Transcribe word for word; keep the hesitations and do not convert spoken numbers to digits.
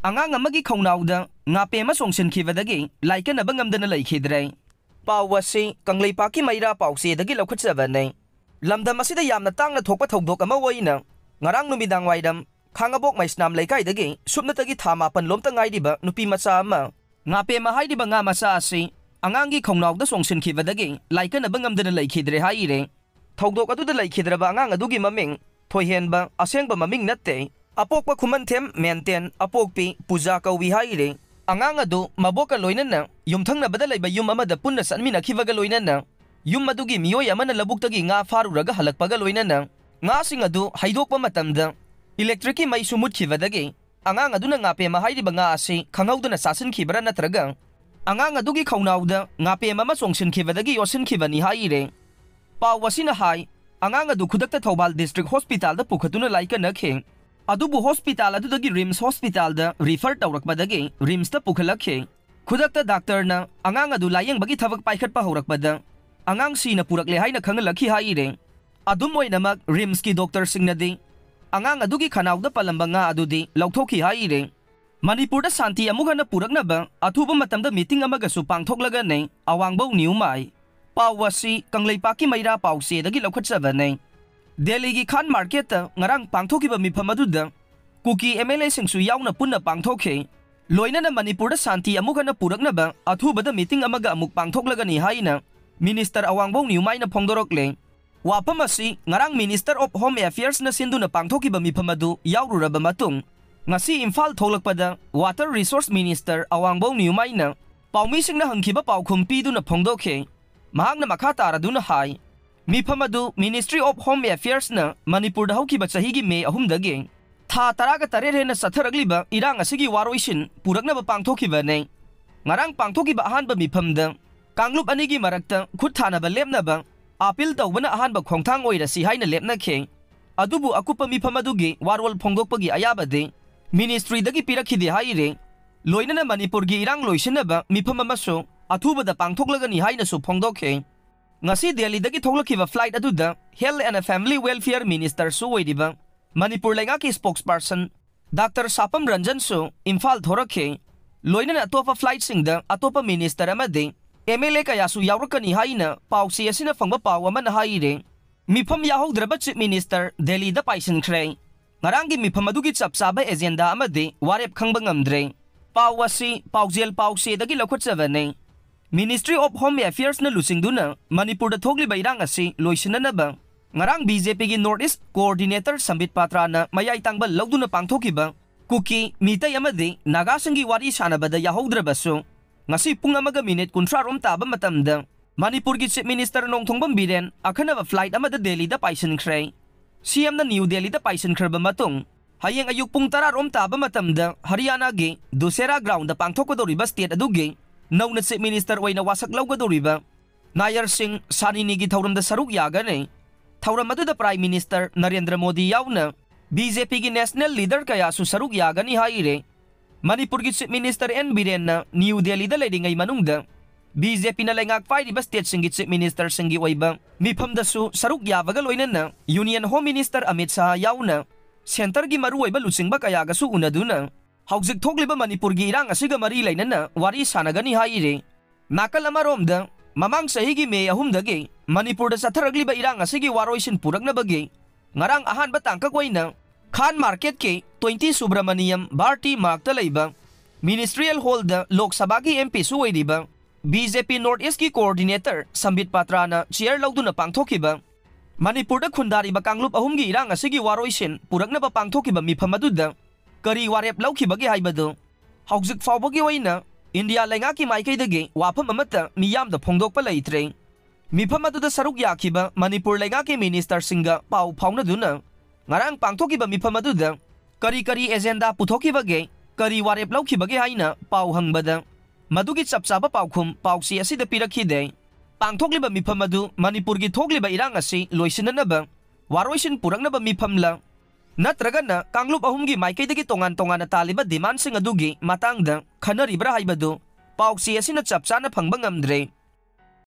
ꯑꯉꯥꯡ ꯑꯃꯒꯤ ꯈꯧꯅꯥꯎꯗ ꯉꯥꯄꯦꯝ ꯑꯃ ꯆꯣꯡꯁꯤꯟꯈꯤꯕꯗꯒꯤ ꯂꯥꯏꯀꯠꯅꯕ ꯉꯝꯗꯅ ꯂꯩꯈꯤꯗ꯭ꯔꯦ꯫ ꯄꯥꯎ ꯑꯁꯤ ꯀꯪꯂꯩꯄꯥꯛꯀꯤ ꯃꯩꯔꯥ ꯄꯥꯎꯆꯦꯗꯒꯤ ꯂꯧꯈꯠꯆꯕꯅꯤ꯫ ꯂꯝꯗꯝ ꯑꯁꯤꯗ ꯌꯥꯝꯅ ꯇꯥꯡꯅ ꯊꯣꯛꯄ ꯊꯧꯗꯣꯛ ꯑꯃ ꯑꯣꯏꯅ ꯉꯔꯥꯡ ꯅꯨꯃꯤꯗꯥꯡ ꯋꯥꯏꯔꯝ ꯈꯥꯉꯕꯣꯛ ꯃꯩꯁꯅꯥꯝ ꯂꯩꯀꯥꯏꯗꯒꯤ ꯁꯨꯞꯅꯇꯒꯤ ꯊꯥ ꯃꯥꯄꯟ ꯂꯣꯝꯇ ꯉꯥꯏꯔꯤꯕ ꯅꯨꯄꯤ ꯃꯆꯥ ꯑꯃ ꯉꯥꯄꯦꯝꯃ ꯍꯥꯏꯔꯤꯕ ꯉꯥ ꯃꯆꯥ ꯑꯁꯤ ꯑꯉꯥꯡꯒꯤ ꯈꯧꯅꯥꯎꯗ ꯆꯣꯡꯁꯤꯟꯈꯤꯕꯗꯒꯤ ꯂꯥꯏꯀꯠꯅꯕ ꯉꯝꯗꯅ ꯂꯩꯈꯤꯗ꯭ꯔꯦ ꯍꯥꯏꯔꯦ꯫ ꯊꯧꯗꯣꯛ ꯑꯗꯨꯗ ꯂꯩꯈꯤꯗ꯭ꯔꯕ ꯑꯉꯥꯡ ꯑꯗꯨꯒꯤ ꯃꯃꯤꯡ ꯊꯣꯏꯍꯦꯟꯕ, ꯑꯁꯦꯡꯕ ꯃꯃꯤꯡ ꯅꯠꯇꯦ, ꯑꯄꯣꯛꯄ ꯈꯨꯃꯟꯊꯦꯝ ꯃꯦꯟꯇꯦꯟ, ꯑꯄꯣꯛꯄꯤ ꯄꯨꯖꯥ ꯀꯧꯏ ꯍꯥꯏꯔꯦ꯫ ꯑꯉꯥꯡ ꯑꯗꯨ ꯃꯕꯣꯛꯀ ꯂꯣꯏꯅꯅ ꯌꯨꯝꯊꯪꯅꯕꯗ ꯂꯩꯕ ꯌꯨꯝ ꯑꯃꯗ ꯄꯨꯟꯅ ꯆꯠꯃꯤꯟꯅꯈꯤꯕꯒ ꯂꯣꯏꯅꯅ ꯌꯨꯝ ꯑꯗꯨꯒꯤ ꯃꯤꯑꯣꯏ ꯑꯃꯅ ꯂꯧꯕꯨꯛꯇꯒꯤ ꯉꯥ ꯐꯥꯔꯨꯔꯒ ꯍꯜꯂꯛꯄꯒ ꯂꯣꯏꯅꯅ ꯉꯥꯁꯤꯡ ꯑꯗꯨ ꯍꯩꯗꯣꯛꯄ ꯃꯇꯝꯗ ꯏꯂꯦꯛꯇ꯭ꯔꯤꯛꯀꯤ ꯃꯩꯁꯨ ꯃꯨꯠꯈꯤꯕꯗꯒꯤ ꯑꯉꯥꯡ ꯑꯗꯨꯅ ꯉꯥꯄꯦꯝꯃ ꯍꯥꯏꯔꯤꯕ ꯉꯥ ꯑꯁꯤ ꯈꯪꯍꯧꯗꯅ ꯆꯥꯁꯤꯟꯈꯤꯕ꯭ꯔꯥ ꯅꯠꯇ꯭ꯔꯒ ꯑꯉꯥꯡ ꯑꯗꯨꯒꯤ ꯈꯧꯅꯥꯎꯗ ꯉꯥꯄꯦꯝ ꯑꯃ ꯆꯣꯡꯁꯤꯟꯈꯤꯕꯗꯒꯤ ꯌꯣꯠꯁꯤꯟꯈꯤꯕꯅꯤ ꯍꯥꯏꯔꯦ꯫ ꯄꯥꯎ ꯑꯁꯤꯅ ꯍꯥꯏ, ꯑꯉꯥꯡ ꯑꯗꯨ ꯈꯨꯗꯛꯇ ꯊꯧꯕꯥꯜ ꯗꯤꯁꯇ꯭ꯔꯤꯛ ꯍꯣꯁꯄꯤꯇꯥꯜꯗ ꯄꯨꯈꯠꯇꯨꯅ ꯂꯥꯏꯀꯠꯅꯈꯤ꯫ ꯑꯗꯨꯕꯨ ꯍꯣꯁꯄꯤꯇꯥꯜ ꯑꯗꯨꯗꯒꯤ ꯔꯤꯝꯁ ꯍꯣꯁꯄꯤꯇꯥꯜꯗ ꯔꯤꯐꯔ ꯇꯧꯔꯛꯄꯗꯒꯤ ꯔꯤꯝꯁꯇ ꯄꯨꯈꯠꯂꯛꯈꯤ꯫ ꯈꯨꯗꯛꯇ ꯗꯥꯛꯇꯔꯅ ꯑꯉꯥꯡ ꯑꯗꯨ ꯂꯥꯌꯦꯡꯕꯒꯤ ꯊꯕꯛ ꯄꯥꯏꯈꯠꯄ ꯍꯧꯔꯛꯄꯗ ꯑꯉꯥꯡ ꯁꯤꯅ ꯄꯨꯔꯛꯂꯦ ꯍꯥꯏꯅ ꯈꯪꯍꯜꯂꯛꯈꯤ ꯍꯥꯏꯔꯦ꯫ ꯑꯗꯨꯝ ꯑꯣꯏꯅꯃꯛ ꯔꯤꯝꯁꯀꯤ ꯗꯣꯛꯇꯔꯁꯤꯡꯅꯗꯤ ꯑꯉꯥꯡ ꯑꯗꯨꯒꯤ ꯈꯅꯥꯎꯗ ꯄꯜꯂꯝꯕ ꯉꯥ ꯑꯗꯨꯗꯤ ꯂꯧꯊꯣꯛꯈꯤ ꯍꯥꯏꯔꯦ꯫ ꯃꯅꯤꯄꯨꯔꯗ ꯁꯥꯟꯇꯤ ꯑꯃꯨꯛ ꯍꯟꯅ ꯄꯨꯔꯛꯅꯕ ꯑꯊꯨꯕ ꯃꯇꯝꯗ ꯃꯤꯇꯤꯡ ꯑꯃꯒꯁꯨ ꯄꯥꯡꯊꯣꯛꯂꯒꯅꯤ ꯑꯋꯥꯡꯕꯧ ꯅ꯭ꯌꯨꯃꯥꯏ꯫ ꯄꯥꯎ ꯑꯁꯤ ꯀꯪꯂꯩꯄꯥꯛꯀꯤ ꯃꯩꯔꯥ ꯄꯥꯎꯆꯦꯗꯒꯤ ꯂꯧꯈꯠꯆꯕꯅꯤ꯫ ꯗꯦꯜꯂꯤꯒꯤ ꯈꯥꯟ ꯃꯥꯔꯀꯦꯠꯇ ꯉꯔꯥꯡ ꯄꯥꯡꯊꯣꯛꯈꯤꯕ ꯃꯤꯐꯝ ꯑꯗꯨꯗ ꯀꯨꯀꯤ ꯑꯦꯝ ꯑꯦꯜ ꯑꯦꯁꯤꯡꯁꯨ ꯌꯥꯎꯅ ꯄꯨꯟꯅ ꯄꯥꯡꯊꯣꯛꯈꯤ꯫ ꯂꯣꯏꯅꯅ ꯃꯅꯤꯄꯨꯔꯗ ꯁꯥꯟꯇꯤ ꯑꯃꯨꯛ ꯍꯟꯅ ꯄꯨꯔꯛꯅꯕ ꯑꯊꯨꯕꯗ ꯃꯤꯇꯤꯡ ꯑꯃꯒ ꯑꯃꯨꯛ ꯄꯥꯡꯊꯣꯛꯂꯒꯅꯤ ꯍꯥꯏꯅ ꯃꯤꯅꯤꯁꯇꯔ ꯑꯋꯥꯡꯕꯧ ꯅ꯭ꯌꯨꯃꯥꯏꯅ ꯐꯣꯡꯗꯣꯔꯛꯂꯦ꯫ ꯋꯥꯐꯝ ꯑꯁꯤ ꯉꯔꯥꯡ ꯃꯤꯅꯤꯁꯇꯔ ꯑꯣꯐ ꯍꯣꯝ ꯑꯦꯐꯤꯌꯔꯁꯅ ꯁꯤꯟꯗꯨꯅ ꯄꯥꯡꯊꯣꯛꯈꯤꯕ ꯃꯤꯐꯝ ꯑꯗꯨ ꯌꯥꯎꯔꯨꯔꯕ ꯃꯇꯨꯡ, ꯉꯁꯤ ꯏꯝꯐꯥꯜ ꯊꯣꯛꯂꯛꯄꯗ ꯋꯥꯇꯔ ꯔꯤꯁꯣꯔꯁ ꯃꯤꯅꯤꯁꯇꯔ ꯑꯋꯥꯡꯕꯧ ꯅ꯭ꯌꯨꯃꯥꯏꯅ ꯄꯥꯎꯃꯤꯁꯤꯡꯅ ꯍꯪꯈꯤꯕ ꯄꯥꯎꯈꯨꯝ ꯄꯤꯗꯨꯅ ꯐꯣꯡꯗꯣꯛꯈꯤ꯫ ꯃꯍꯥꯛꯅ ꯃꯈꯥ ꯇꯥꯔꯗꯨꯅ ꯍꯥꯏ, ꯃꯤꯐꯝ ꯑꯗꯨ ꯃꯤꯅꯤꯁꯇ꯭ꯔꯤ ꯑꯣꯐ ꯍꯣꯝ ꯑꯦꯐꯤꯌꯔꯁꯅ ꯃꯅꯤꯄꯨꯔꯗ ꯍꯧꯈꯤꯕ ꯆꯍꯤꯒꯤ ꯃꯦ ꯑꯍꯨꯝꯗꯒꯤ ꯊꯥ ꯇꯔꯥꯒ ꯇꯔꯦꯠ ꯍꯦꯟꯅ ꯆꯠꯊꯔꯛꯂꯤꯕ ꯏꯔꯥꯡ ꯑꯁꯤꯒꯤ ꯋꯥꯔꯣꯏꯁꯤꯟ ꯄꯨꯔꯛꯅꯕ ꯄꯥꯡꯊꯣꯛꯈꯤꯕꯅꯤ꯫ ꯉꯔꯥꯡ ꯄꯥꯡꯊꯣꯛꯈꯤꯕ ꯑꯍꯥꯟꯕ ꯃꯤꯐꯝꯗ ꯀꯥꯡꯂꯨꯞ ꯑꯅꯤꯒꯤ ꯃꯔꯛꯇ ꯈꯨꯠ ꯊꯥꯅꯕ ꯂꯦꯞꯅꯕ ꯑꯥꯄꯤꯜ ꯇꯧꯕꯅ ꯑꯍꯥꯟꯕ ꯈꯣꯡꯊꯥꯡ ꯑꯣꯏꯔꯁꯤ ꯍꯥꯏꯅ ꯂꯦꯞꯅꯈꯤ꯫ ꯑꯗꯨꯕꯨ ꯑꯀꯨꯞꯄ ꯃꯤꯐꯝ ꯑꯗꯨꯒꯤ ꯋꯥꯔꯣꯜ ꯐꯣꯡꯗꯣꯛꯄꯒꯤ ꯑꯌꯥꯕꯗꯤ ꯃꯤꯅꯤꯁꯇ꯭ꯔꯤꯗꯒꯤ ꯄꯤꯔꯛꯈꯤꯗꯦ ꯍꯥꯏꯔꯤ꯫ ꯂꯣꯏꯅꯅ ꯃꯅꯤꯄꯨꯔꯒꯤ ꯏꯔꯥꯡ ꯂꯣꯏꯁꯤꯟꯅꯕ ꯃꯤꯐꯝ ꯑꯃꯁꯨ ꯑꯊꯨꯕꯗ ꯄꯥꯡꯊꯣꯛꯂꯒꯅꯤ ꯍꯥꯏꯅꯁꯨ ꯐꯣꯡꯗꯣꯛꯈꯤ꯫ ꯉꯁꯤ ꯗꯦꯜꯂꯤꯗꯒꯤ ꯊꯣꯛꯂꯛꯈꯤꯕ ꯐ꯭ꯂꯥꯏꯠ ꯑꯗꯨꯗ Health and Family Welfare Ministerꯁꯨ ꯑꯣꯏꯔꯤꯕ ꯃꯅꯤꯄꯨꯔ ꯂꯩꯉꯥꯛꯀꯤ ꯁ꯭ꯄꯣꯛꯁꯄꯔꯁꯟ ꯗꯥꯛꯇꯔ ꯁꯥꯄꯝ ꯔꯟꯖꯟꯁꯨ ꯏꯝꯐꯥꯜ ꯊꯣꯔꯛꯈꯤ꯫ ꯂꯣꯏꯅꯅ ꯑꯇꯣꯞꯄ flightꯁꯤꯡꯗ ꯑꯇꯣꯞꯄ minister ꯑꯃꯗꯤ MLA ꯀꯌꯥꯁꯨ ꯌꯥꯎꯔꯛꯀꯅꯤ ꯍꯥꯏꯅ ꯄꯥꯎꯆꯦ ꯑꯁꯤꯅ ꯐꯪꯕ ꯄꯥꯎ ꯑꯃꯅ ꯍꯥꯏꯔꯤ꯫ ꯃꯤꯐꯝ ꯌꯥꯍꯧꯗ꯭ꯔꯕ Chief Minister ꯗꯦꯜꯂꯤꯗ ꯄꯥꯏꯁꯤꯟꯈ꯭ꯔꯦ꯫ ꯉꯔꯥꯡꯒꯤ ꯃꯤꯐꯝ ꯑꯗꯨꯒꯤ ꯆꯞ ꯆꯥꯕ agenda ꯑꯃꯗꯤ ꯋꯥꯔꯦꯞ ꯈꯪꯕ ꯉꯝꯗ꯭ꯔꯦ꯫ ꯄꯥꯎ ꯑꯁꯤ ꯄꯥꯎꯖꯦꯜ ꯄꯥꯎꯆꯦꯗꯒꯤ ꯂꯧꯈꯠꯆꯕꯅꯤ꯫ Ministry of Home Affairsꯅ ꯂꯨꯆꯤꯡꯗꯨꯅ ꯃꯅꯤꯄꯨꯔꯗ ꯊꯣꯛꯂꯤꯕ ꯏꯔꯥꯡ ꯑꯁꯤ ꯂꯣꯏꯁꯤꯟꯅꯅꯕ ꯉꯔꯥꯡ BJPꯒꯤ North East Coordinator ꯁꯝꯕꯤꯠ ꯄꯥꯇ꯭ꯔꯥꯅ ꯃꯌꯥꯏ ꯇꯥꯡꯕ ꯂꯧꯗꯨꯅ ꯄꯥꯡꯊꯣꯛꯈꯤꯕ ꯀꯨꯀꯤ, ꯃꯤꯇꯩ ꯑꯃꯗꯤ ꯅꯥꯒꯥꯁꯤꯡꯒꯤ ꯋꯥꯔꯤ ꯁꯥꯟꯅꯕꯗ ꯌꯥꯍꯧꯗ꯭ꯔꯕꯁꯨ, ꯉꯁꯤ ꯄꯨꯡ ꯑꯃꯒ minute ꯀꯨꯟꯊ꯭ꯔꯥ ꯔꯣꯝ ꯇꯥꯕ ꯃꯇꯝꯗ ꯃꯅꯤꯄꯨꯔꯒꯤ Chief Minister ꯅꯣꯡꯊꯣꯝꯕꯝ ꯕꯤꯔꯦꯟ ꯑꯈꯟꯅꯕ flight ꯑꯃꯗ ꯗꯦꯜꯂꯤꯗ ꯄꯥꯏꯁꯤꯟꯈ꯭ꯔꯦ꯫ CMꯅ ꯅ꯭ꯌꯨ ꯗꯦꯜꯂꯤꯗ ꯄꯥꯏꯁꯤꯟꯈ꯭ꯔꯕ ꯃꯇꯨꯡ, ꯍꯌꯦꯡ ꯑꯌꯨꯛ ꯄꯨꯡ ꯇꯔꯥ ꯔꯣꯝ ꯇꯥꯕ ꯃꯇꯝꯗ ꯍꯔꯤꯌꯥꯅꯥꯒꯤ ꯗꯨꯁꯦꯔꯥ groundꯗ ꯄꯥꯡꯊꯣꯛꯀꯗꯧꯔꯤꯕ state ꯑꯗꯨꯒꯤ ꯅꯧꯅ Chief Minister ꯑꯣꯏꯅ ꯋꯥꯁꯛ ꯂꯧꯒꯗꯧꯔꯤꯕ ꯅꯥꯌꯔ ꯁꯤꯡ ꯁꯥꯅꯤꯅꯤꯒꯤ ꯊꯧꯔꯝꯗ ꯁꯔꯨꯛ ꯌꯥꯒꯅꯤ꯫ ꯊꯧꯔꯝ ꯑꯗꯨꯗ Prime Minister ꯅꯔꯦꯟꯗ꯭ꯔ ꯃꯣꯗꯤ ꯌꯥꯎꯅ BJPꯒꯤ national leader ꯀꯌꯥꯁꯨ ꯁꯔꯨꯛ ꯌꯥꯒꯅꯤ ꯍꯥꯏꯔꯦ꯫ ꯃꯅꯤꯄꯨꯔꯒꯤ Chief Minister ꯑꯦꯟ ꯕꯤꯔꯦꯟꯅ ꯅ꯭ꯌꯨ ꯗꯦꯜꯂꯤꯗ ꯂꯩꯔꯤꯉꯩ ꯃꯅꯨꯡꯗ BJPꯅ ꯂꯩꯉꯥꯛ ꯄꯥꯏꯔꯤꯕ stateꯁꯤꯡꯒꯤ Chief Ministerꯁꯤꯡꯒꯤ ꯑꯣꯏꯕ ꯃꯤꯐꯝꯗꯁꯨ ꯁꯔꯨꯛ ꯌꯥꯕꯒ ꯂꯣꯏꯅꯅ Union Home Minister Amit Shah ꯌꯥꯎꯅ centreꯒꯤ ꯃꯔꯨꯑꯣꯏꯕ ꯂꯨꯆꯤꯡꯕ ꯀꯌꯥꯒꯁꯨ ꯎꯅꯗꯨꯅ ꯍꯧꯖꯤꯛ ꯊꯣꯛꯂꯤꯕ ꯃꯅꯤꯄꯨꯔꯒꯤ ꯏꯔꯥꯡ ꯑꯁꯤꯒ ꯃꯔꯤ ꯂꯩꯅꯅ ꯋꯥꯔꯤ ꯁꯥꯟꯅꯒꯅꯤ ꯍꯥꯏꯔꯤ꯫ ꯅꯥꯀꯜ ꯑꯃꯔꯣꯝꯗ, ꯃꯃꯥꯡ ꯆꯍꯤꯒꯤ ꯃꯦ ꯑꯍꯨꯝꯗꯒꯤ ꯃꯅꯤꯄꯨꯔꯗ ꯆꯠꯊꯔꯛꯂꯤꯕ ꯏꯔꯥꯡ ꯑꯁꯤꯒꯤ ꯋꯥꯔꯣꯏꯁꯤꯟ ꯄꯨꯔꯛꯅꯕꯒꯤ ꯉꯔꯥꯡ ꯑꯍꯥꯟꯕ ꯇꯥꯡꯀꯛ ꯑꯣꯏꯅ ꯈꯥꯟ ꯃꯥꯔꯀꯦꯠꯀꯤ ꯇ꯭ꯋꯦꯟꯇꯤ ꯁꯨꯕ꯭ꯔꯃꯅꯤꯌꯝ ꯚꯥꯔꯇꯤ ꯃꯥꯔꯛꯇ ꯂꯩꯕ Ministerial Hallꯗ ꯂꯣꯛ ꯁꯚꯥꯒꯤ MPꯁꯨ ꯑꯣꯏꯔꯤꯕ BJP North Eastꯀꯤ Coordinator ꯁꯝꯕꯤꯠ ꯄꯥꯇ꯭ꯔꯥꯅ chair ꯂꯧꯗꯨꯅ ꯄꯥꯡꯊꯣꯛꯈꯤꯕ ꯃꯅꯤꯄꯨꯔꯗ ꯈꯨꯟꯗꯥꯔꯤꯕ ꯀꯥꯡꯂꯨꯞ ꯑꯍꯨꯝꯒꯤ ꯏꯔꯥꯡ ꯑꯁꯤꯒꯤ ꯋꯥꯔꯣꯏꯁꯤꯟ ꯄꯨꯔꯛꯅꯕ ꯄꯥꯡꯊꯣꯛꯈꯤꯕ ꯃꯤꯐꯝ ꯑꯗꯨꯗ ꯀꯔꯤ ꯋꯥꯔꯦꯞ ꯂꯧꯈꯤꯕꯒꯦ ꯍꯥꯏꯕꯗꯨ ꯍꯧꯖꯤꯛ ꯐꯥꯎꯕꯒꯤ ꯑꯣꯏꯅ ꯏꯟꯗꯤꯌꯥ ꯂꯩꯉꯥꯛꯀꯤ ꯃꯥꯏꯀꯩꯗꯒꯤ ꯋꯥꯐꯝ ꯑꯃꯠꯇ ꯃꯤꯌꯥꯝꯗ ꯐꯣꯡꯗꯣꯛꯄ ꯂꯩꯇ꯭ꯔꯦ꯫ ꯃꯤꯐꯝ ꯑꯗꯨꯗ ꯁꯔꯨꯛ ꯌꯥꯈꯤꯕ ꯃꯅꯤꯄꯨꯔ ꯂꯩꯉꯥꯛꯀꯤ ministerꯁꯤꯡꯒ ꯄꯥꯎ ꯐꯥꯎꯅꯗꯨꯅ ꯉꯔꯥꯡ ꯄꯥꯡꯊꯣꯛꯈꯤꯕ ꯃꯤꯐꯝ ꯑꯗꯨꯗ ꯀꯔꯤ ꯀꯔꯤ agenda ꯄꯨꯊꯣꯛꯈꯤꯕꯒꯦ, ꯀꯔꯤ ꯋꯥꯔꯦꯞ ꯂꯧꯈꯤꯕꯒꯦ ꯍꯥꯏꯅ ꯄꯥꯎ ꯍꯪꯕꯗ ꯃꯗꯨꯒꯤ ꯆꯞ ꯆꯥꯕ ꯄꯥꯎꯈꯨꯝ ꯄꯥꯎꯆꯦ ꯑꯁꯤꯗ ꯄꯤꯔꯛꯈꯤꯗꯦ꯫ ꯄꯥꯡꯊꯣꯛꯂꯤꯕ ꯃꯤꯐꯝ ꯑꯗꯨ ꯃꯅꯤꯄꯨꯔꯒꯤ ꯊꯣꯛꯂꯤꯕ ꯏꯔꯥꯡ ꯑꯁꯤ ꯂꯣꯏꯁꯤꯟꯅꯅꯕ ꯋꯥꯔꯣꯏꯁꯤꯟ ꯄꯨꯔꯛꯅꯕ ꯃꯤꯐꯝꯂ, ꯅꯠꯇ꯭ꯔꯒꯅ ꯀꯥꯡꯂꯨꯞ ꯑꯍꯨꯝꯒꯤ ꯃꯥꯏꯀꯩꯗꯒꯤ ꯇꯣꯉꯥꯟ ꯇꯣꯉꯥꯟꯅ ꯇꯥꯜꯂꯤꯕ demandꯁꯤꯡ ꯑꯗꯨꯒꯤ ꯃꯇꯥꯡꯗ ꯈꯟꯅꯔꯤꯕ꯭ꯔꯥ ꯍꯥꯏꯕꯗꯨ ꯄꯥꯎꯆꯦ ꯑꯁꯤꯅ ꯆꯞ ꯆꯥꯅ ꯐꯪꯕ ꯉꯝꯗ꯭ꯔꯦ꯫